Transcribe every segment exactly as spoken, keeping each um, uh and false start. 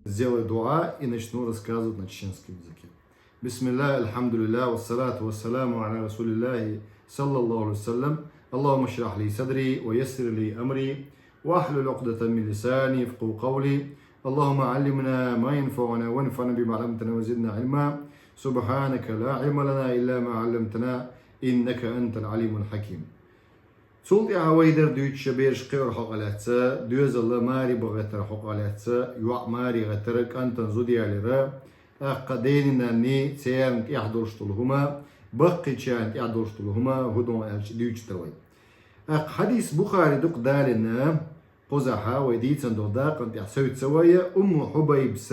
сделаю дуа и начну рассказывать на чеченском языке. بسم الله، الحمد لله، والصلاة والسلام على رسول الله صلى الله عليه وسلم. اللهم اشرح لي صدري ويسر لي أمري واحلل عقدة من لساني يفقهوا قولي. اللهم علمنا ما ينفعنا وانفعنا بما علمتنا وزدنا علما. سبحانك لا علم لنا إلا ما علمتنا إنك أنت العليم الحكيم. Цул тӀаьхьа вай деррига дуьйцуш бераш кхиор хьокъалаьца, доьзал маре бахийтар хьокъалаьца, йоӀ маре гӀеттар, кӀантана зуда ялар, тӀаккха денна-нанна церан тӀехь долуш долу хӀума, баккхийчарна тӀехь долуш долу хӀума, хӀун ду аьлча дуьйцуш дара вай. ТӀаккха хьадис Бухари дукха далийна, кхузахь вай дийцина долу дакъана тӀехь совца вай, Умму Хьубайбас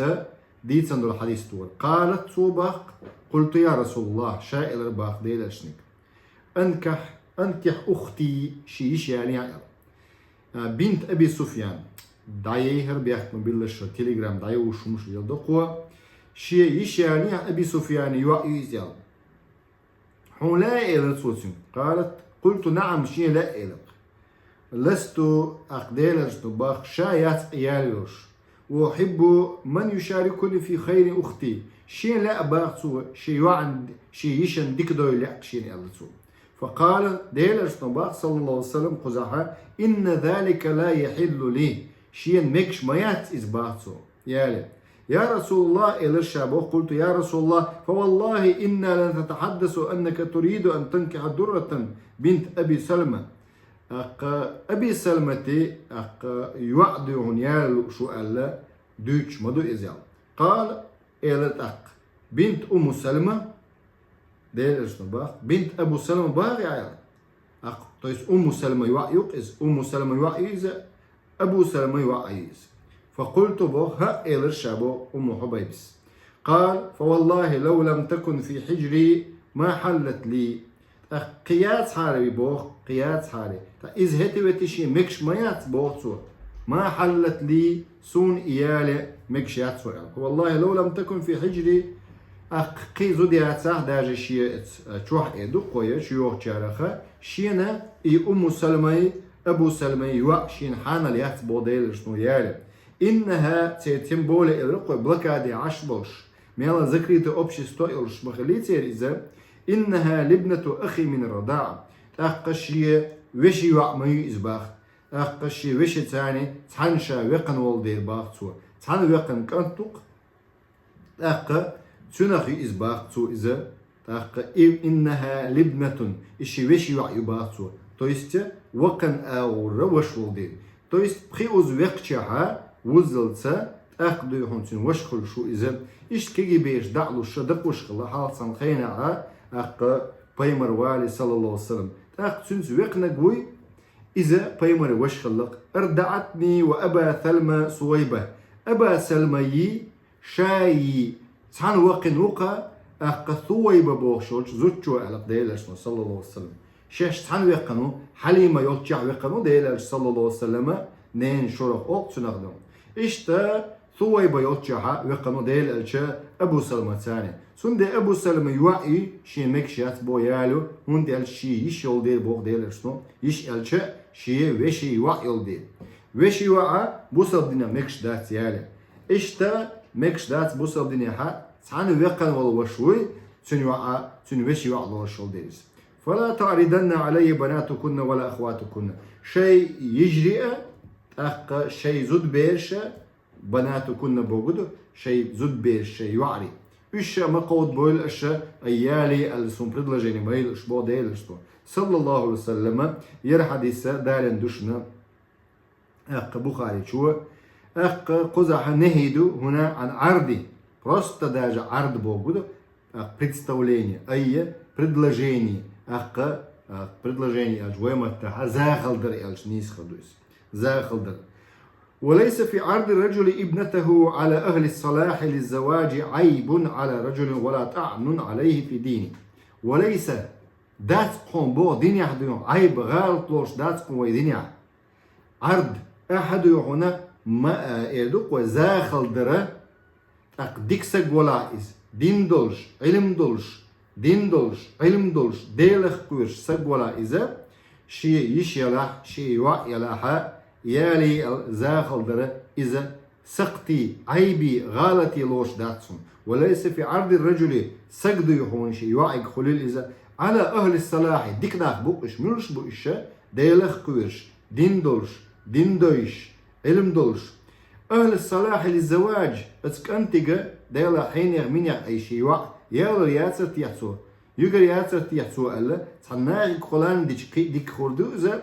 дийцина долу хьадис ду хӀара. Къалат, цо боху, къулту я Расулаллах, ша элира боху Делан элчанга. Анких, анких ухти, шен йиша ялахь аьлла. А, бинт Аби Суфьян. ДӀаяйхьара бехк ма биллалаш, телеграм дӀайовш хӀумаш йолу дукха. Шен йиша ялахь, Аби Суфьяна йоӀ ю иза аьлла. Хьуна лаьа элира цо цуьнга. Къалат, къулту наӀам, шена лаьа элира. Ласту, тӀаккха Делан элчано боху, ша яц къе яла йолуш. Ва ухьиббу ман юшарикуни фи хайри ухти. Шена лаьа боху цо, шен йоӀан, шен йишан дика дойла лаьа шена аьлла цо. Факъала, Делан элчано боху, саллаллаху алейхи ва саллям, кхузахь, инна залика ла яхиллу ли. Шена мегаш ма яц иза боху цо. Яли. Я Расулаллах, элира ша боху, къулту, я Расулаллах, фа валлахи инна ланатахьаддасу аннака туриду ан танкиха Дурратан бинт Аби Салма. ТӀаккха Аби Салмати, тӀаккха йоӀ дуй хьуна яла лууш ву аьлла, дуьйцуш ма ду иза аьлла. Къала, элира тӀаккха, бинт Умму Салма, Делан элчано боху, бинт Абу Салма боху аьлла. ТӀаккха, то есть Умму Салма йоӀ ю-кх иза, Умму Салма йоӀ ю иза, Абу Салма йоӀ ю иза. Факъулту боху, хӀаъ, элира ша боху Умму Хьубайбас. Къала, фа валлахи лав лам такун фи хьижри ма хьаллат ли. ТӀаккха кхин яцахьара вий боху, кхин яцахьара. ТӀаккха иза хӀетте-ветте шена мегаш ма яц боху цо. Ма хьаллат ли, суна и яла мегаш яц аьлла. Валлахи лав лам такун фи хьижри, тӀаккха кхин зуда яцахь, даже шен, э, чохь, э, дукха я, чу йогӀучарех, шена и Умму Салмай, Абу Салмай йоӀ шена хьанал яц боху Делан элчано яла. Иннаха, церан тем более элира кхо блокаде Ӏаш болуш, мелла закрытое общество йолуш ма хиллий церан иза, иннаха либнату ахи мин ар-радаӀа, тӀаккха шен вешин йоӀ ма ю иза боху, тӀаккха шен вешица цхьаьна ша векхна волу дела боху цо, цхьаьна векхна кӀант ву-кх, тӀаккха цуьнах ю иза боху цо иза, тӀаккха и иннаха либнатун, и шен вешин йоӀ ю боху цо, то есть вакхана агӀора ваша волу дела. То есть пхи уз векхчахьа, вуззалца, тӀаккха дуй хьуна цуьнан ваша хуьлуш ву иза. Иштта кегий бераш дӀа а луш, дакхош хилла хьалха цхьана хенахь, тӀаккха пайхамар валий, саллаллаху алейхи ва саллям. ТӀаккха цуьнца векхнарг вуй, иза пайхамаран ваша хилла-кх. АрдаӀатни ва Аба Салма Сувайба. Аба Салмайи шайи цхьаьна вакхина ву-кх, тӀаккха Сувайба бохуш йолчу зудчо аьлла-кх Делан элчано, саллаллаху алейхи ва саллям. Шаьш цхьаьна векхна ву, Хьалима йолччохь векхна ву Делан элча, саллаллаху алейхи ва саллама, ненан шорах олу цуьнах дан. Иштта Сувайба йолччохь векхна ву Делан элча Абу Салмаца. Цундела Абу Салма йоӀ ю, шена мегаш яц боху яла, хӀунда аьлча шен йиша йолу дела боху Делан элчано, йиша аьлча шен вешин йоӀ йолу дела. Вешин йоӀ бусалба динехь мегаш дац яла. Иштта мегаш дац бусалба динехь, цхьаьна векхна волу ваша вуй, цуьнан йоӀ, цуьнан вешин йоӀ лоруш йолу дела иза. Фала таъриданна Ӏалаййа банатукунна ва ла ахаватукунна. Шайн йижарий а, тӀаккха шайн зудабераш а, банатукунна бохург ду, шайн зудабераш, шайн йоӀарий. Уьш а ма кховдабойла аша, ай ялий аьлла суна предложени ма йойла аша боху Делан элчано, саллаллаху алейхи ва саллама, яра хьадис далийна ду шуна. ТӀаккха Бухаричо, тӀаккха кхузахь нахьий ду хӀуна Ӏан Ӏарди. Просто даже Ӏард бохург ду, тӀаккха представление, айя предложение, тӀаккха, а, предложение аьлча вай маттахь захалдар аьлча нийса хир ду иза. Захалдар. Ва лайса фи Ӏарди раджули ибнатаху Ӏала ахли салахьи лиззаваджи Ӏайбун Ӏала раджулин ва ла таӀнун Ӏалайхи фи дини. Ва лайса, дац кхуна боху динехь дуьйна Ӏайб, гӀалат лоруш дац кхуна вай динехь. Ӏард, ахьа дуй хьуна ма, а, эр ду-кх вай, захалдара, тӀаккха дика саг валахь иза, дин долуш, Ӏилм долуш, дин долуш, Ӏилм долуш, Делах кхоьруш саг валахь иза, шен йиша ялахь, шен йоӀ ялахь, ялий аьлла захалдара иза, сакъти, Ӏайби, гӀалати лош дац хьуна. Ва лайса фи Ӏарди ар-раджули, саг дуй хьуна ший йоӀага, хулил иза, Ӏала ахӀли салахьи, дика нах бу-кх уьш, муьлш бу уьш, Делах кхоьруш, дин долуш, дин дойуш, Ӏилм долуш. АхӀли салахьи лиззаваж, оцу кӀантига, Делан хьенех, минех айса ший йоӀ ялар яцар техьа цо, юьгар яцар техьа цо аьлла, цхьана нахе кхоллам дича кхин а дика хир ду иза.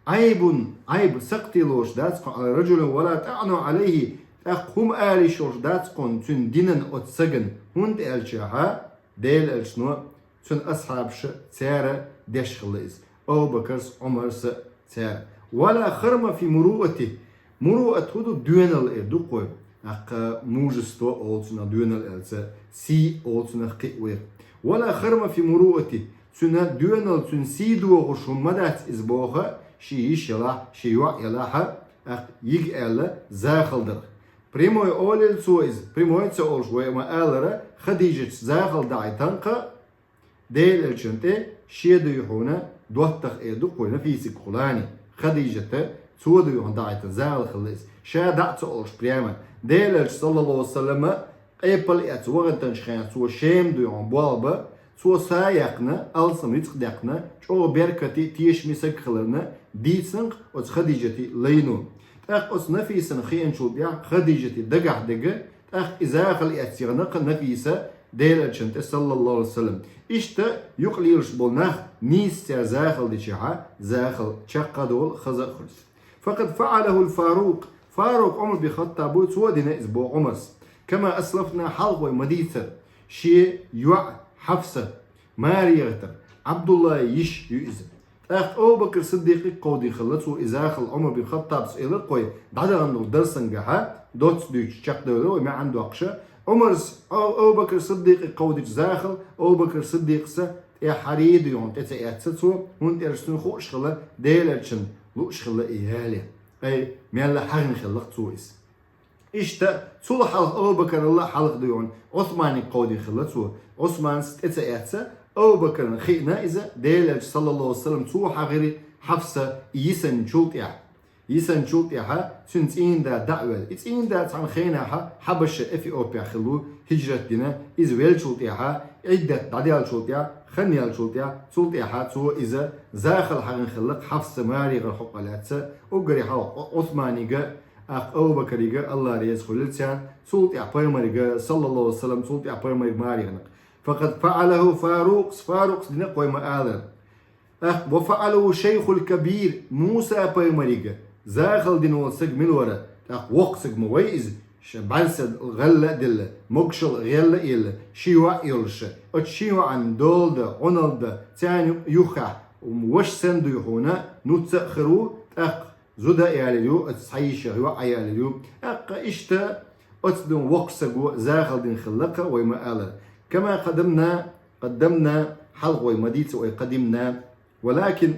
Ӏайбун, Ӏайб, сакъти лош дац хьуна, Ӏала раджулин ва ла таӀну Ӏалайхи, тӀаккха хӀума ала йиш йолуш дац хьуна цуьнан динан оцу сагана, хӀунда аьлча, Делан Элчано, цуьнан асхьабаша, цара деш хилла иза, Абу-Бакарс а, Ӏумарс а, цара. Ва ла харма фи муруъати. Муруъат хӀун ду? Доьналла эр ду-кх вай. ТӀаккха мужество олу цунах, доьналла аьлча, сий олу цунах кхин а вай. Ва ла харма фи муруъати. Цуьнан доьналла, цуьнан сий дохуш хӀума ма дац иза боху, шен йиша ялахь, шен йоӀ ялахь, тӀаккха йига аьлла, захалла дар. Прямой олийла цо иза, прямой ца олуш вай ма-аллара, Хадижатас захалла даӀийтина-кх Делан Элчанна тӀе, шен дуй хьуна, доттагӀа эр ду-кх вай, Нафисига кхоллам, Хадижата, цо дуй хьуна даӀийтина захалла хилла иза. Ша дӀа а ца олуш прямо. Делан Элча, саллаллаху Ӏалайхи ва саллама, къепал а эцна вахийтинчу хенахь цо Шема дуй хьуна болх бан, цо са а яьккхина, алсам рицкъ а даьккхина, чӀогӀа беркате а, тешаме а саг хиларна дийцина-кх оцу Хадижате лайно. ТӀаккха оцу Нафисана хиъначул тӀаьхьа Хадижате дагахь дерг, тӀаккха и захалла эцна яхана-кх Нафиса Делан Элчанна тӀе, саллаллаху Ӏалайхи ва саллам. Иштта юкъа лелаш болу нах нийса цара захалла дича, захалла чекх а долу, хаза а хуьлу. Факъад фаӀалахул Фарукъ. Фарукъ Ӏумар бин Хаттаб ву, цо а дина иза, боху Ӏумарс. Кама аслафна, хьалха вай ма дийцира, шен йоӀ Хьафса, маре яхийтар, Ӏабдуллан йиша ю иза. ТӀаккха Абу-Бакр Сиддикъе кховдийна хилла цо и захалла. Ӏумар бин Хаттабс элира-кх вай дӀадахана долу дарсангахь, доцца дуьйцуш чекхдевлира вай, маьӀна доккхуш. Ӏумарс, Абу-Бакр Сиддикъе кховдийча захалла, Абу-Бакр Сиддикъас тӀаьххьара дуй хьуна тӀе ца эцна цо, хӀунда аьлча цунна хууш хилла, Делан Элчанна лууш хилла и яло. Ай, мелла хьаьгна хилла-кх цо иза. Иштта цул хьалха, Абу-Бакрал а хьалха дуй хьуна, Ӏусмане кховдийна хилла цо. Ӏусманас тӀе ца эцна, Абу-Бакрана хиъна иза, Делан Элча, саллаллаху Ӏалайхи ва саллам, цо хьахийра Хьафса и йисинчул тӀаьхьа. Йисинчул тӀаьхьа цуьнан цӀийнан да дӀа а ваьлла. И цӀийнан да цхьана хенахь Хьабаша, Эфиопехь хилла ву, хӀижрат дина. Иза веллачул тӀаьхьа, Ӏиддат дӀадаьллачул тӀаьхьа, хан яьллачул тӀаьхьа, цул тӀаьхьа цо иза захалла хьаьгна хилла-кх Хьафса маре яхарх хьокъехь лаьцна, уггаре хьалха Ӏу-, Ӏусманига, тӀаккха Абу-Бакрига, Алла реза хуьлийла царна, цул тӀаьхьа пайхамарига, саллаллаху Ӏалайхи ва саллам, цул тӀаьхьа пайхамарига маре яхана-кх. Факъад фаӀалаху Фарукъ, Фарукъс дина-кх вай ма-аллара. ТӀаккха ва фаӀалаху шайхул кабир, Муса-пайхамарига захалла дина волу саг мила вара, тӀаккха воккха саг ма вай иза, ша бӀаьрса гӀелла а делла, могушалла гӀелла а елла, ши йоӀ а йолуш, оцу ши йоӀан дола дан, Ӏуналла дан, царна юххехь ваша санна дуй хьуна, нуц а хир ву, тӀаккха зуда а ялийр ю, оцу цхьа йишех йоӀ а ялийр ю. ТӀаккха иштта оцу дуьйна воккхачу саго захалла дина хилла-кх вай ма-аллара. Кама къадамна, къаддамна, хьалха вай ма дийцира вай къадимна, валакин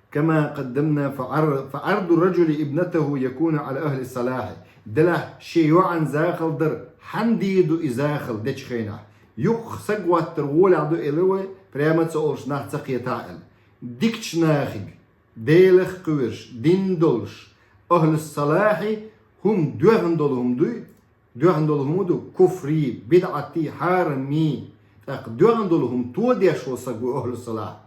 кама къаддамна фаӀар-, фаӀарду ар-раджули ибнатаху якуну Ӏала ахӀли салахьи. Делахь шен йоӀан захалла дар, хьанна дийр ду и захалла дечу хенахь? Юха саг хӀоттар гӀолехь ду элира вай, прямо ца олуш нах ца кхетахь аьлла. Дикачу нахиг, Делах кхоьруш, дин долуш, ахӀлу салахьи, хӀума доьхна долу хӀума дуй, доьхна долу хӀума ду, куфри, бидӀати, хьарами, тӀаккха доьхна долу хӀума тодеш волу саг ву ахӀлу салахь.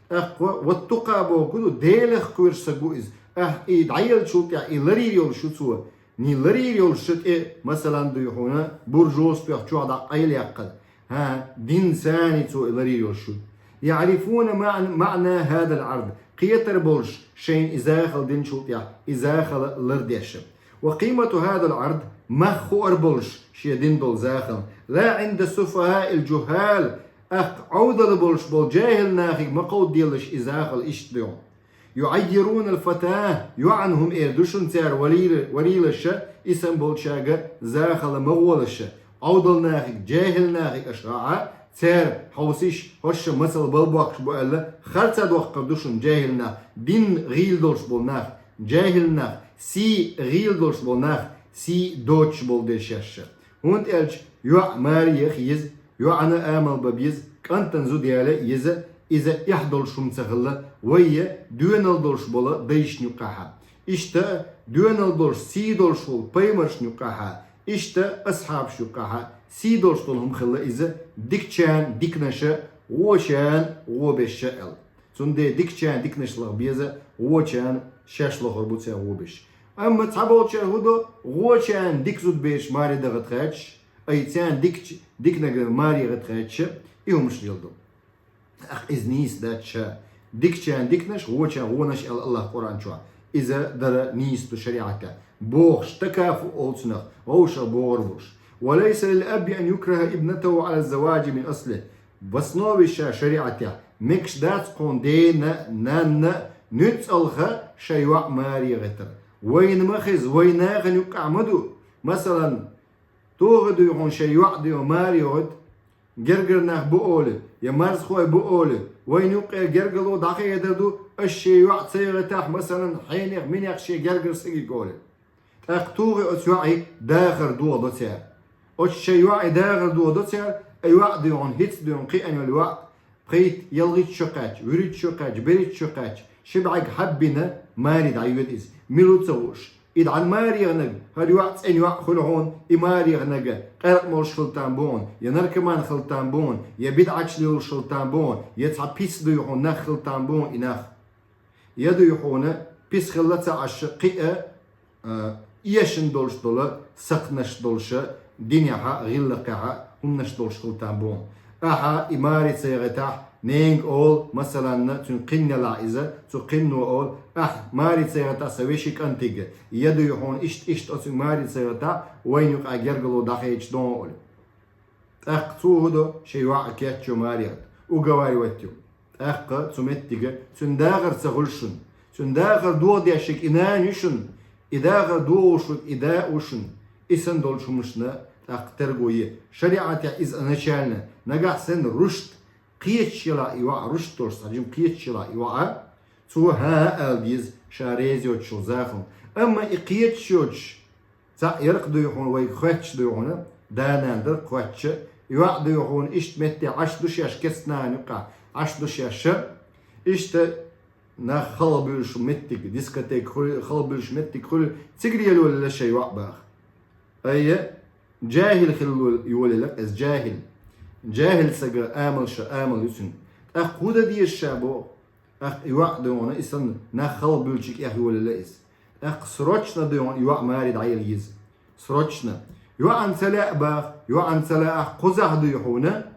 ТӀаккха ваттукъа бохург ду, Делах кхоьруш саг ву иза. Ахь и дӀаеллачул тӀаьхьа и ларйийр йолуш ю цо. Ни ларйийр йолуш шу тӀе, масалан, дуй хьуна, буржалшках чохь дӀа къайлаяккхар. ХӀан, дин санна цо и ларйийр йолуш шу. ЯӀрифуна маӀ-, маӀна хӀазал Ӏард. Кхетар болуш шайна и захалла динчул тӀаьхьа, и захалла лардеш. Ва къимату хӀазал Ӏард, мах хуур болуш шен дин долу захалла. Ла Ӏинда суфахӀаил жухӀал, тӀаккха Ӏовдал болуш болу жаьхӀил нахиг ма кховдаделаш и захалла иштта ду. ЮӀаййирунал фата, йоӀана хӀума эр ду шуна цара валийла-, валийлаша, исам болчаьрга захалла ма гӀолаша. Ӏовдал нахиг, жаьхӀил нахиг аша гӀа, цара хьовсийша, хӀорш масал балбоккхуш бу аьлла, харцдоккхур ду шуна жаьхӀил нах, дин гӀийла долуш болу нах, жаьхӀил нах, сий гӀийла долуш болу нах, сий доцуш болу дерш аша. ХӀунда аьлча йоӀ маре яха еза, йоӀана амал бан беза, кӀантана зуда яла а еза, иза эхь долуш хӀума ца хилла, вай доьналла долуш болу дайшна юккъехь. Иштта доьналла долуш, сий долуш волу пайхамаршна юккъехьа, иштта асхьабашна юккъехьа сий долуш долу хӀума хилла иза, дикачарна диканаша, вочарна гӀо беша аьлла. Цундела дикачарна диканаш лаха беза, вочарна шаьш лохур бу церан гӀо беш. Амма цхьаболчара хӀун до, вочарна дика зудабераш маре даха тхаьчча, ай царна дикача, диканага маре яха тхаьчча, и хӀумаш леладо. Ах, иза нийса дац ша. Дикачарна диканаш, вочарна гӀонаш аьлла Аллах Къуръан чохь. Иза дара нийса ду шариӀатехь. Бохуш, такафу олу цунах, вовшах богӀур болуш. وليس للأب أن يكره ابنته على الزواج من أصله. В основе ша шариӀатехь мегаш дац кхуна дена, нанна нуьцкъалха шайн йоӀ маре гӀитар. Вайна ма хеза, вайн нахана юккъехь ма ду. Масалан, тоха дуй хьуна шайн йоӀ дуй хьуна маре гӀитар, гергара нах бу олий, я марзхой бу олий, вайна юккъе гергарло дӀахедар ду, аш шен йоӀ ца яхийтахь, масалан, хьенех, минех шен гергара сагиг олий. ТӀаккха тухий оцу йоӀе дахар дохадо цара. Оцу шайн йоӀе дахар дохадо цара, ай йоӀ дуй хьуна, хӀинца дуй хьуна кхиъна йолу йоӀ, пхийтта, ялхитта шо кхаьчча, вуьрхӀитта шо кхаьчча, берхӀитта шо кхаьчча, ши бӀаьрг хьаббина маре дӀайоьду иза. Мила ву ца хууш? И дӀа маре яханаг, хӀара йоӀ цӀена йоӀ хуьлу хьуна, и маре яханаг къаьркъа молуш хила там бу хьуна, я наркоман хила там бу хьуна, я бидӀаташ лелош хила там бу хьуна, я цхьа пис дуй хьуна нах хила там бу хьуна и нах. Я дуй хьуна пис хилла ца Ӏаш кхиъна, а, эшна долуш долу сакхташ долуша, динехьа, гӀиллакхехьа хӀуманаш долуш хила там бу хьуна. Ахьа и маре ца яхийтахь, ненга олу, масалан, цуьнан кхин елахь иза, цу кхинно олу, ахь маре ца яхийтахь сан вешин кӀантига, я дуй хьуна иштта-иштта оцуьнга маре ца яхийтахь, вайна юкъахь гергарло дӀахедаш ду хьуна олий. ТӀаккха цо хӀун до, шен йоӀ кечйо маре гӀитар, уговаривать йо. ТӀаккха цу меттиге цуьнан дахар ца хуьлу шуна. Цуьнан дахар дохадешниг и нана ю шуна, и дахар дохуш верг и да а ву шуна. И санна долчу хӀуманашна тӀаккха терго е. ШариӀатехь иза начальна, нагахь санна рушт, кхеташ елахь и йоӀ, рушт долуш цхьа жима кхеташ елахь и йоӀ, цо хӀан а ала деза, ша реза йоцуш йолу захална. Амма и кхеташ йоцуш, цхьаъ ярх дуй хьуна, вайга хоьттуш дуй хьуна, да-нана дара кхоьттуш, йоӀ дуй хьуна, иштта метте Ӏаш ду шаьш, кестта нахана юккъехь Ӏаш ду шаьш, иштта нах халхабуьйлуш меттиг, дискотека хуьлу, халхабуьйлуш меттиг хуьлу, цигара елла йолийла шайн йоӀ баха. Айя, жахӀил хилла йолийла иза, жахӀил. ЖахӀил сага амал ша, амал ю цуьнан. ТӀаккха хӀун дан деза ша боху? ТӀаккха и йоӀ дуй хьуна, и санна нах халхабуьйлучуьнга эхь йолийла иза. ТӀаккха срочно дуй хьуна и йоӀ маре дӀаяла еза. Срочно. ЙоӀана ца лаьа баха, йоӀана ца лаахь кхузахь дуй хьуна,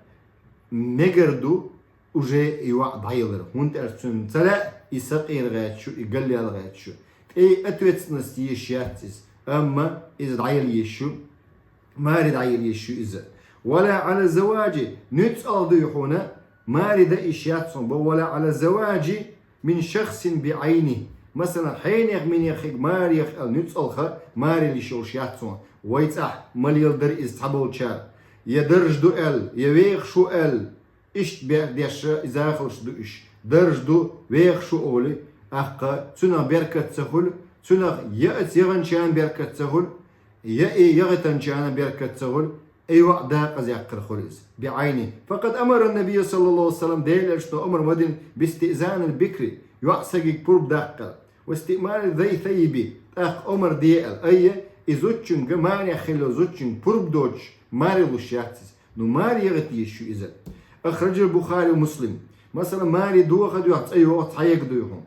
мегар ду уже и йоӀ дӀаялар. ХӀунда аьлча цуьнан ца лаьа, и сакъера гӀерташ ю, и галъяла гӀерташ ю. ТӀе и ответственность езаш яц иза. Амма иза дӀаяла езаш ю. Маре дӀаяла езаш ю иза. ولا على الزواج, нуьцкъала дуй хьуна, маре дан йиш яц хьуна боху, ولا على الزواج من شخص بعينه. Масалан, хьенех-минех хиг маре яха аьлла нуьцкъалха маре йиш йолуш яц хьуна. Вай цӀахь ма леладара иза цхьаболчара. Я дарж ду аьлла, я вехаш ву аьлла, иштта бер-, дешна и захалш ду уьш. Дарж ду, вехаш ву олий, тӀаккха цуьнан беркат ца хуьлу, цуьнан я оцу яханчарна беркат ца хуьлу, я и яхийтинчарна беркат ца хуьлу, и йоӀ декъаза яккхар хуьлу иза. بعينه. فقد أمر النبي صلى الله عليه وسلم, Делан Элчано омра ма дина, باستئذان البكر, йоӀ сагига пурба даккхар. واستئمار ذي الثيب, тӀаккха омра де аьлла. Айя, и зудчуьнга, марехь хилла зудчуьнга пурба доцуш маре луш яц иза. Ну, маре яхийта езаш ю иза. أخرجه البخاري ومسلم. Масалан, маре доха а доьху, цӀа йогӀу, цхьа яга дуй хьуна.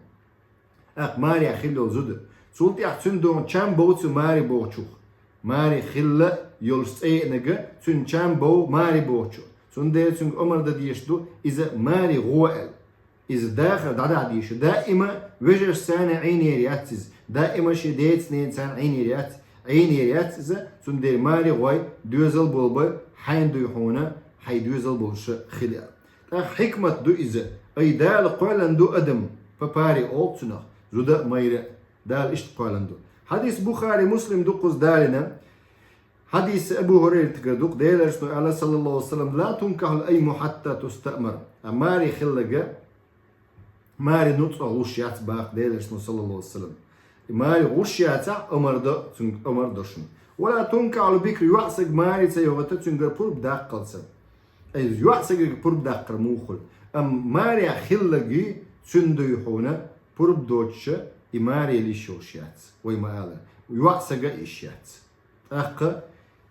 ТӀаккха марехь хилла йолу зуда. Цул тӀаьхьа цуьнан догӀу чам бовцу маре бохучух. Маре хилла йолуш цӀе а нага, цуьнан чам бов маре бохучух. Цундела цуьнга омра дан дезаш ду, иза маре гӀо аьлла. Иза дахар дӀадахьа дезаш ю. Даима вежаршца Ӏийнера яц иза. Даима шен деца-ненаца Ӏийнера яц. Ӏийнера яц иза, цундела маре гӀой доьзал болу бай, хьайна дуй хьуна, хьайн доьзал болуша хила аьлла. ТӀаккха хьикмат ду иза, ай Дала кхоьллина ду адам, по паре олу цунах, зуда а, майра а, Дала иштта кхоьллина ду. Хьадис Бухари, Муслим ду кхуза далийна. Хьадис Абу ХӀурайратагара ду-кх, Делан Элчано аьлла, саллаллаху алейхи ва саллям: «لا تنكح الأيم حتى تستأمر». А маре хилларг, маре нуцкъах луш яц боху Делан Элчано, саллаллаху алейхи ва саллям. И маре гӀуш яцахь, омра до, цуьнга омра до шуна. «ولا تنكح البكر», йоӀ саг маре ца йохийта, цуьнгара пурба даккхалца. Ай, йоӀ сагага пурба даккхар муха хуьлу? Амма марехь хилларг, цуьнан дуй хьуна пурба доцуша, и маре йиш йолуш яц, вай ма-аллара, йоӀ сага а йиш яц. ТӀаккха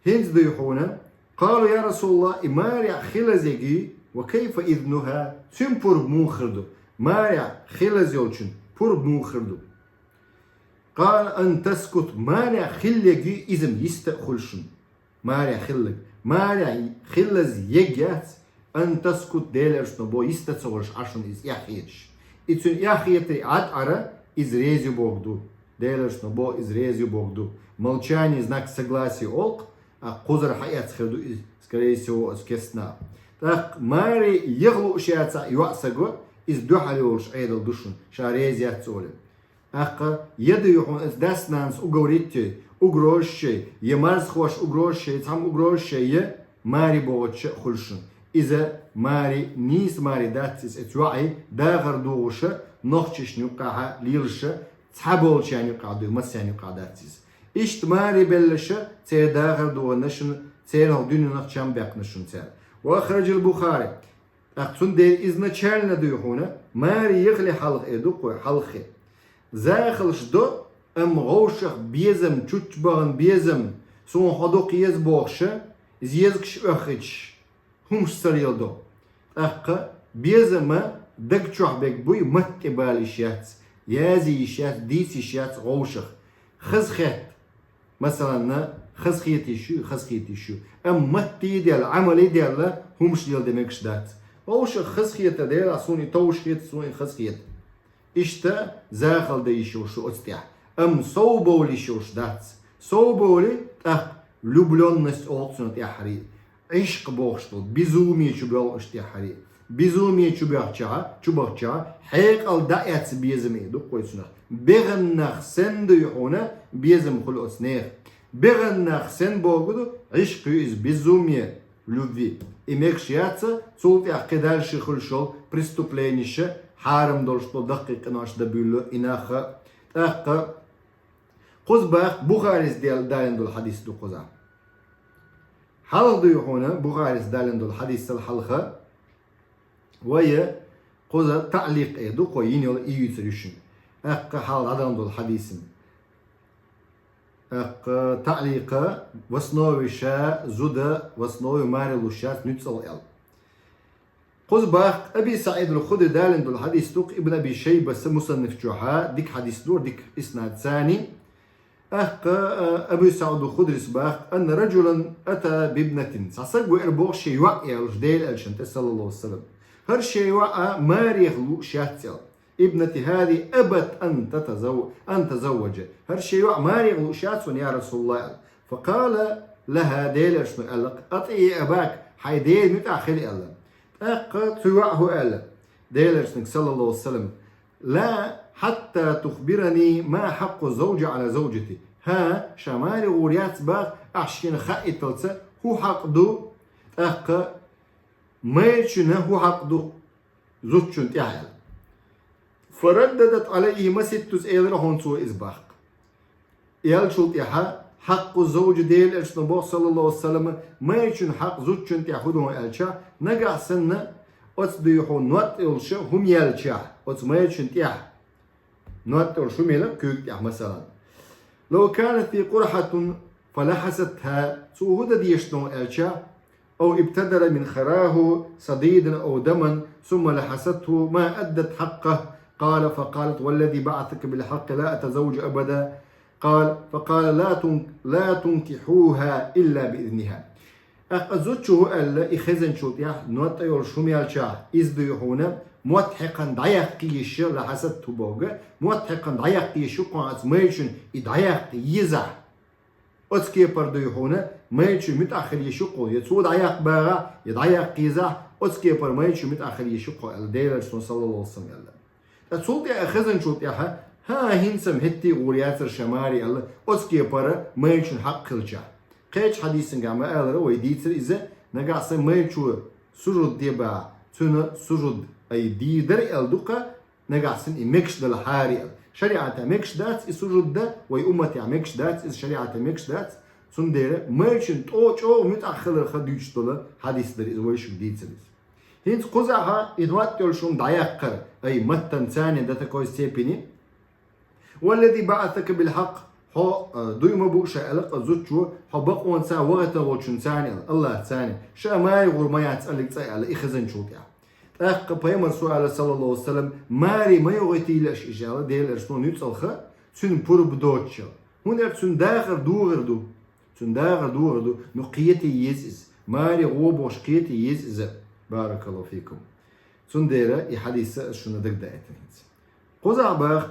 хӀинца дуй хьуна, قالوا يا رسول الله, и маре хилаза егий, وكيف إذنها, цуьнан пурба муха хир ду? Маре хилаза йолчун пурба муха хир ду? قال أن تسكت, маре хилла егий, иза-м йиста а хуьлу шуна. Маре хилларг. Маре хилаза егга яц, أن تسكت, Делан Элчано боху, йиста ца хуьлуш Ӏа шуна иза эхь хеташ. И цуьнан эхь хетаре Ӏад Ӏара, иза реза ю боху ду. Делан Элчано боху, иза реза ю боху ду. Молчание — знак согласия олу-кх, а кхузара хьаэцна хир ду иза, скорее всего, оцу кестнахь. ТӀаккха маре яха лууш яцахь йоӀ сага, иза дуьхьал йолуш Ӏедал ду шуна, ша реза яц олий. ТӀаккха я дуй хьуна оцу дас-нанас уговорить йой, угрозаш йой, я марзхоша угрозаш йой, цхьамма угрозаш йой, я маре бохучу а хуьлу шуна. Иза маре, нийса маре дац иза, оцу йоӀе дахар дохуша, нохчашна юккъехь лелаша, цхьаболчарна юккъехь дуй, массарна юккъехь дац иза. Иштта маре беллаша, церан дахар дохуш шуна, церан хӀокху дуьненах чам баьккхина шуна цара. وأخرج البخاري. ТӀаккха цундела изначально дуй хьуна, маре яхале хьалха, э, ду-кх вай, хьалххе. Захалш до, амма вовшах безам, чучча бахана безам, суна хьо дукха еза бохуша, иза езагаш оьхуьйтуш, хӀумаш ца леладо. ТӀаккха безам даг чохь берг буй, матта тӀе бала йиш яц, язъе йиш яц, дийца йиш яц вовшах. Хазахетта. Масалан, хазахета йиш ю, хазахета йиш ю. Амма матте а даьлла, Ӏамале а даьлла, хӀумаш леладан мегаш дац. Вовшах хазахетар делахь, суна и товш хета, суна и хазахета. Иштта захалла дан йиш йолуш ю оцу тӀехь. Амма сов бовла йиш йолуш дац. Сов бовлий, тӀаккха влюблённость олу цунах тӀаьххьара. Ӏишкъ бохуш долу, безумие чу боьлхуш тӀаьххьара. Безумие чу баьхча, чу бахча, хьекъал дӀаэцна безаме ду-кх вай цунах. БегӀаннах санна дуй хьуна безам хуьлу оцу нехан. БегӀаннах санна бохург ду, Ӏишкъ ю иза, безумие любви. И мегаш яц, цул тӀаьхьа кхидӀа ши хуьлуш йолу преступлениеша, хьарам долуш долу даккхий къинош дан буьйлу и нах а. ТӀаккха кхуза боху, Бухарис дел-, далийна долу хьадис ду кхузахь. Хьалха дуй хьуна, Бухарис далийна долу хьадисал хьалха, вай кхуза таъликъ э ду-кх вай йина йолу, и юьйцур ю шуна. ТӀаккха хьалха дӀадалийна долу хьадисана. ТӀаккха таъликъ, в основе ша зуда, в основе маре луш яц нуьцкъала аьлла. Кхуза боху, Аби СаӀид ал-Худри далийна долу хьадис ду-кх, Ибн Аби Шайбас мусанниф чохь а дика хьадис ду, дика иснад царний. ТӀаккха, а, Аби СаӀид ал-Худрис боху: «Анна раджулан ата бибнатин». Цхьа стаг веара боху шен йоӀ аьлла Делан Элчанна тӀе, саллаллаху алейхи ва саллям. ХӀара шен йоӀ марех лууш яц аьлла. «Ибнати хӀазихӀи абат ан татазав-, ан тазавваджа». ХӀара шен йоӀ марех лууш яц хьуна, я Расулаллах, аьлла. Факъала лаха, Делан Элчано аьлла: «АтӀиӀи абак», хьайн ден муьтӀахь хила аьлла. ТӀаккха цу йоӀа хӀун аьлла Делан Элчанга, саллаллаху алейхи ва саллям: «Ла хьатта тухбирани ма хьакъу завджи Ӏала завджати». ХӀан, ша маре гӀур яц боху, ахь шена хаийталца, хӀун хьакъ ду, тӀаккха майрачунна хӀун хьакъ ду зудчунна тӀехь аьлла. Фараддадат Ӏалайхи, маситтаза элира хьуна цо иза боху. Аьллачул тӀаьхьа хьакъу завджи, Делан Элчано боху, саллаллаху алейхи ва саллям, майрачун хьакъ зудчун тӀехь хӀун ду аьлча, нагахь санна оцу дуй хьуна ноттӀа йолуш хӀума яьлча, оцу майрачун тӀехь ноттӀа йолуш хӀума елира куьйга тӀехь, масалан. «Лав канат фи къурхьатун фалахасатха», цо хӀун дан дезаш ду аьлча, «أو ابتدر من خراه صديدا أو دما ثم لحستها ما أدت حقه». قال: «فقالت: والذي بعثك بالحق لا أتزوج أبدا». قال: «فقال: لا تن-، لا تنكحوها إلا بإذنها». ТӀаккха зудчо хӀун аьлла, и хезначул тӀаьхьа ноттӀа йолуш хӀума яьлча, иза дуй хьуна, мотт хьекхан дӀаяккха йиш ю, лахасатха боху, мотт хьекхан дӀаяккха йиш ю кхуна оцу майрачун, и дӀаяккха езахь. Оцу кепара дуй хьуна, майрачун муьтӀахь хила йиш ю кхо, я цо дӀаяккха багӀахь, я дӀаяккха езахь, оцу кепара майрачун муьтӀахь хила йиш ю кхо аьлла, Делан Элчано, саллаллаху алейхи ва саллям, аьлла. Ткъа цул тӀаьхьа хезначул тӀаьхьа, хӀан, хӀинца-м хӀетте а гӀур яцара ша маре аьлла, оцу кепара майрачун хьакъ хилча. Кхечу хьадисангахь ма-аллара, вай дийцира иза, нагахь санна майрачо сужуд де бахь, цуьнан сужуд ай дийр дара аьлла ду-кх, нагахь санна и мегаш далахьара аьлла. ШариӀатехь мегаш дац и сужуд дан, вай умматехь мегаш дац иза, шариӀатехь мегаш дац. Цундела майрачун тӀо-, чӀогӀа муьтӀахь хиларх дуьйцуш долу хьадис дара иза, вай шуьга дийцира иза. ХӀинца кхузахь и ноттӀа йолуш хӀума дӀаяккхар, ай, маттан царнин до такой степени, والذي بعثك بالحق, хьо, а, дуй ма бу ша аьлла-кх зудчо, хьо бакъонца вахийтина волчунца аьлла, АллахӀца аьлла, ша маре гӀур ма яц аьллиг цӀа аьлла, и хезначул тӀехьа. ТӀаккха пайхамара аьлла, саллаллахӀу Ӏалайхи ва саллам, маре ма йохийтийла аша из аьлла, Делан элчано нуьцкъала, цуьнан пурба доцуш. ХӀунда аьлча цуьнан дахар догӀур ду. Цуьнан дахар догӀур ду, ну кхета еза иза. Маре гӀо бохуш кхета еза иза. Баракаллаху фикум. Цундела и хьадис аса шуна дагадаийтина хӀинца. Кхузахь боху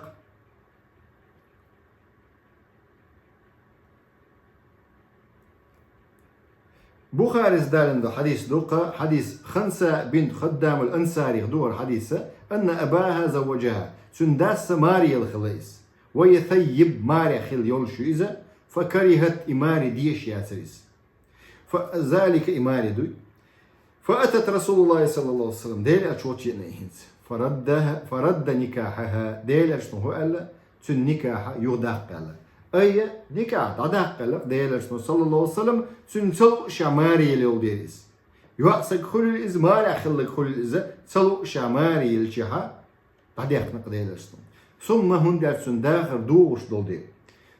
Бухарис далийна долу хьадис ду-кх, хьадис Ханса бинт Хаддамул Ансарих ду хӀара хьадис, анна абаха завважаха, цуьнан дас маре елла хилла иза. Ва хия саййиб, маре хилла йолуш ю иза, факарихат, и маре дезаш яцара иза. Фа-, залика, и маре дуй. Фаатат РасулуллахӀи саллаллахӀу Ӏалайхи ва саллам, Делан элча волчу еана и хӀинца. Фарадда, фарадда никахьаха, Делан элчано хӀун аьлла, цуьнан никахь юхадаккха аьлла. Айхьа, никахь дӀадаккха аьлла Делан элчано, саллаллахӀу Ӏалайхи ва саллам, цуьнан ца лууш ша маре елла йолу дела иза. ЙоӀ саг хуьлийла иза, маре хилларг хуьлийла иза, ца лууш ша маре еллачохь, дӀадаьккхина-кх Делан элчано. Сумма, хӀунда аьлча цуьнан дахар догӀуш долу дела.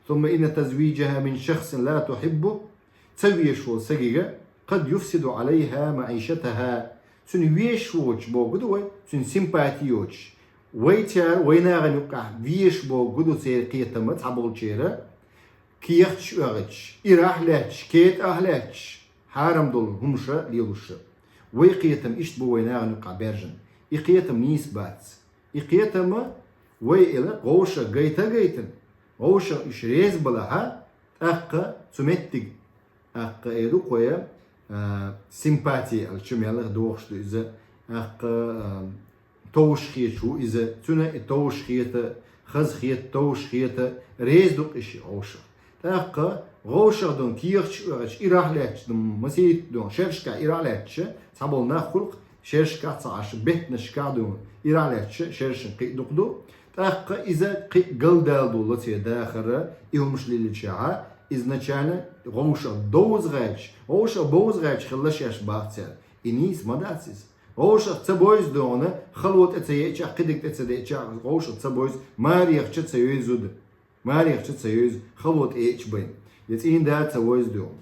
Сумма инна тазвижаха мин шахсин ла тухьиббу, ца везаш волу сагига, къад юфсиду Ӏалайха маӀишатаха, цуьнан везаш воцуш бохург ду вай, цуьнан симпати йоцуш. Вай цара, вай нахана юккъехь везаш бохург ду церан кхетам цхьаболчеран, кехаташ оьгӀуьйтуш, ирахь лаьтташ, кетӀахь лаьтташ, хьарам долу хӀумаш лелош. Вай кхетам иштта бу вай нахана юккъехь баьржина. И кхетам нийса бац. И кхетам вай эла вовшах гайта а гайтина, вовшах уьш реза балахь, тӀаккха цу меттиг, тӀаккха эр ду-кх вай, а, симпати аьлча мел дохуш ду иза, тӀаккха, а, товш хеташ ву иза, цуьнан и товш хета, хаза хета, товш хета, реза ду-кх и шиъ вовшах. ТӀаккха вовшах дун кехаташ оьгӀуьйтуш, ирахь лаьтташ дун, масийтта дун, шерашкахь ирахь лаьтташ, цхьаболу нах хуьлу-кх, шерашкахь ца Ӏаш, беттанашкахь дун, ирахь лаьтташ, шерашна кхин а дукха ду. ТӀаккха иза кхин а галдала долу церан дахар, и хӀумаш леллачохь, изначально вовшах довза гӀерташ, вовшах бовза гӀерташ хилла шаьш боху цара. И нийса ма дац иза. Вовшах ца бовза дохуна, хало тӀе ца еъчахь, кхидерг тӀе ца деъчахь, вовшах ца бовза, марехча ца йовза зуда. Марехча ца йовза, хало тӀе еъча байна. Я цӀийнда ца вовза дохуна.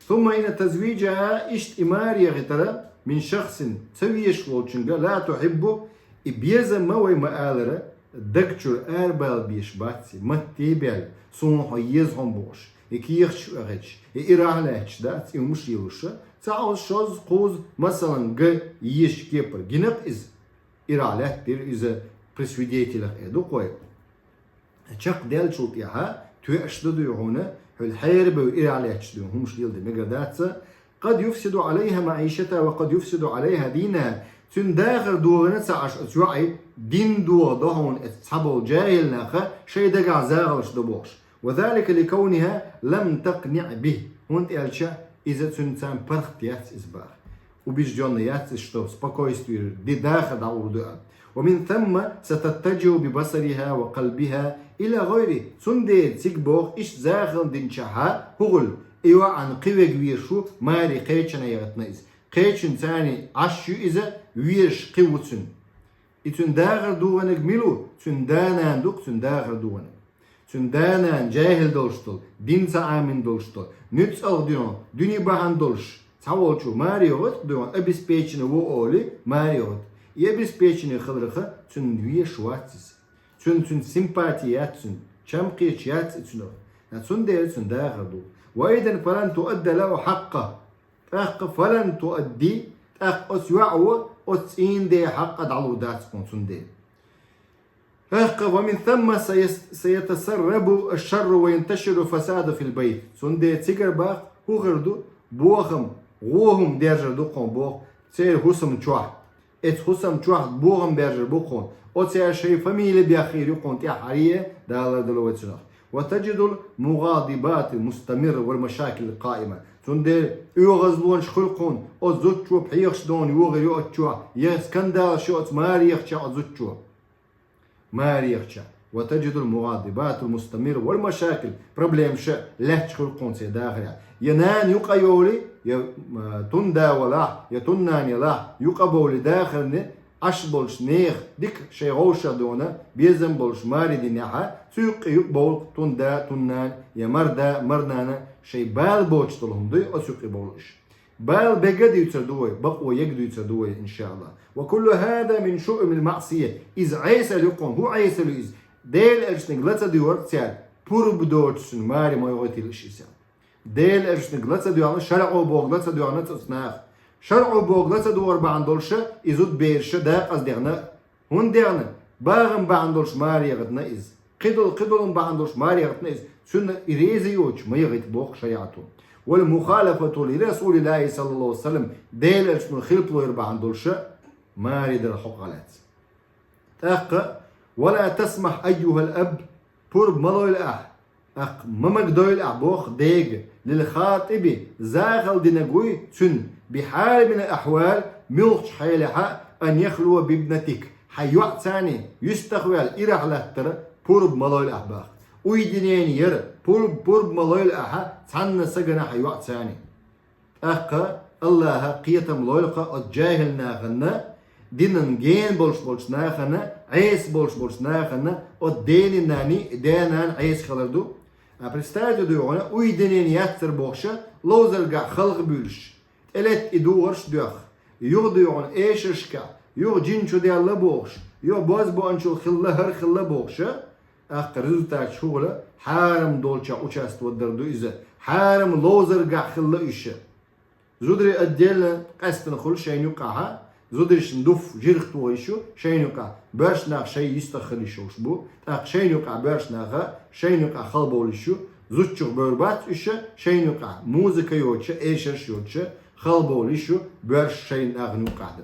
Сумма инна тазвижаха, иштта и маре яхийтар, мин шахсин, ца везаш волчуьнга, ла тухьиббу, и безам ма вай ма алара, даг чуьра арабала безаш бац и, матте а баьлла, суна хьо еза хьуна бохуш, и кехаташ оьгӀуьйтуш, и ирахь лаьтташ дац, и хӀумаш лелош, цхьа оцу шозза, кхузза, масалан, га езачу кепара гина-кх иза, ирахь лаьттира иза при свидетелях, эр ду-кх вай. Чекхдаьллачул тӀаьхьа тоьаш ду дуй хьуна, хьуьлла хьерабевлла ирахь лаьтташ дуй хьуна, хӀумаш леладан мегар дац, къад юфсиду Ӏалайха маӀишатаха ва къад юфсиду Ӏалайха динаха, цуьнан дахар догӀина ца Ӏаш оцу йоӀан, дин догӀа до хьуна оцу цхьаболу жаьхӀил наха, шайн дагахь захалш до бохуш. Ва залика ликавниха лам такъниӀ бихи, хӀунда аьлча иза цуьнан царна паргӀат яц иза боху. Убеждённо яц иза, что спокойствие, ди дахар дӀагӀур ду аьлла. Ва мин самма сататтажиху би басариха ва къалбиха ила гӀайри. Цундела цига боху, иштта захална динчохь хӀун хуьлу, и йоӀана кхин верг везаш ву, маре кхечанхьа яхийтина иза. Кхечанхьа царна Ӏаш ю иза, везаш кхин ву цуьнан. И цуьнан дахар догӀинарг мила ву? Цуьнан да-нана ду-кх цуьнан дахар догӀинарг. Цуьнан да-нана жаьхӀил долуш долу, дин ца Ӏамийна долуш долу, нуьцкъала дуьйна, дуьне бахьана долуш, цхьаволчо маре йохуьйту дуьйна, обеспеченный ву олий, маре йохуьйту. И обеспеченный хиларх, цуьнан везаш вац иза. Цуьнан, цуьнан симпати яц цуьнан, чам кхеташ яц и цуьнах. Ткъа цундела цуьнан дахар ду. Ва айдан фалан туадда лаху хьакъкъаху. ТӀаккха фалан туадди, тӀаккха оцу йоӀа оцу цӀийнан ден хьакъ дӀалур дац хьуна цундела. ТӀаккха ва мин самма саяс-, саятасаррабу аш-шарру ва янташиру фасаду фил байт. Цундела цигара боху, хӀун хир ду, бохам, гӀо хӀума держар ду хьуна боху, церан хӀусам чохь. Оцу хӀусам чохь бохам бержар бу хьуна. Оцу цара шайн фамили бехкийр ю хьуна тӀаьххьара, Дала лардало вай цунах. Ва таджидул мугӀадибати мустамирра вал машакил къаима. Цундела оьгӀазлонаш хуьлу хьуна, оцу зудчо пхьегӀаш дохуна йогӀур ю оцу чохь, я скандалаш ю оцу марехча оцу зудчо. Марехча. Ва таджидул мугӀадибатул мустамирра вал машакил, проблемаш лаьтташ хуьлу хьуна церан дахарехь. Я нана юкъа йолий, я, м, тун да валахь, я тун нана ялахь, юкъа бовлий дахарна, Ӏаш болчу нехан дика шайн гӀовшах дона, безам болуш маре динехьа, цу юккъе юкъа бовла тун да, тун нана, я мар да, мар нана, шайн бала боцуш долу хӀума дуй, оцу юккъе бовла уьш. Бала бега дуьйцур ду вай, бакъо ега дуьйцур ду вай, иншааллах. «Ва куллу хӀаза мин шуъумил маъсия». Иза Ӏесалла ю кхуна, хӀун Ӏесалла ю иза? Дела элчаниг ла ца доьхура цара, пурба доцуш цуьнан маре ма йогӀуьйтийла уьш иза. Дела элчаниг ла ца доьхна, шарӀо бохург ла ца доьхна цу наха. ШарӀо бохург ла ца догӀур бахьана долуша, и зудабераш дакъаза дехна. ХӀунда дехна? БагӀам бахьана долуш маре яхийтина иза. Кхидолу, кхидолун бахьана долуш маре яхийтина иза. Цуьнан и реза йоцуш ма яхийта боху шариӀато. «Вал мухалафату ли Расулиллахи саллаллаху алейхи ва саллям», Дела элчано хилпало йир бахьана долуша, маре дара хьокъа лаьцна. ТӀаккха: «Ва ла тасмахь, айюхал аб», пурба ма лойла ахь, тӀаккха ма магадойла ахь боху дега, «лил хатиби», захалла динарг вуй цуьнан, «би хьали мин ахьвал», муьлххачу хьелехьа, «ан яхлува бибнатик», хьан йоӀ царний юьстах ваьлла ирахь латтара, пурба ма лойла ахь боху. Уйдинен яра, пурба, пурба ма лойла ахьа цхьанна сагана хьан йоӀ царний. ТӀаккха Аллаха кхетам лойла кха оцу жахӀил нахана, динан гена болуш болчу нахана, Ӏеса болуш болчу нахана, оцу дена нани, дена нана Ӏеса хилар ду. А представьте дуй хьуна, уйдинен яцара бохуша, ловзаргахь халха буьйлуш, тӀелетта и духарш а доьхна, юха дуй хьуна эшаршкахь, юха жин чу даьлла бохуш, юха бозбуунчул хилла, хӀара хилла бохуша, тӀаккха результаташ хӀун хуьлу? Хьарам долчохь участвовать дар ду иза. Хьарам ловзаргахь хилла уьш. Зударий отдельно къаьстина хуьлу шайна юккъахьа, зударшна дуф жирх тухийш ю шайна юккъахь. Боьрша нах шайн йистах хила йиш йолуш бу, тӀаккха шайна юккъахь боьрша наха шайна юккъахь халбовла йиш ю. Зудчух бевр бац уьш, шайна юккъахь музыка йоцуша, эшарш йоцуша халбовла йиш ю боьрша шайна нахана юккъахь ду.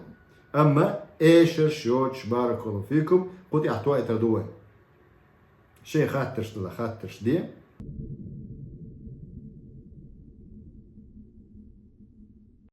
Амма эшарш йоцуш, баракаллаху фикум, кху тӀехь тойтар ду вай. Шайн хаттарш дала, хаттарш де.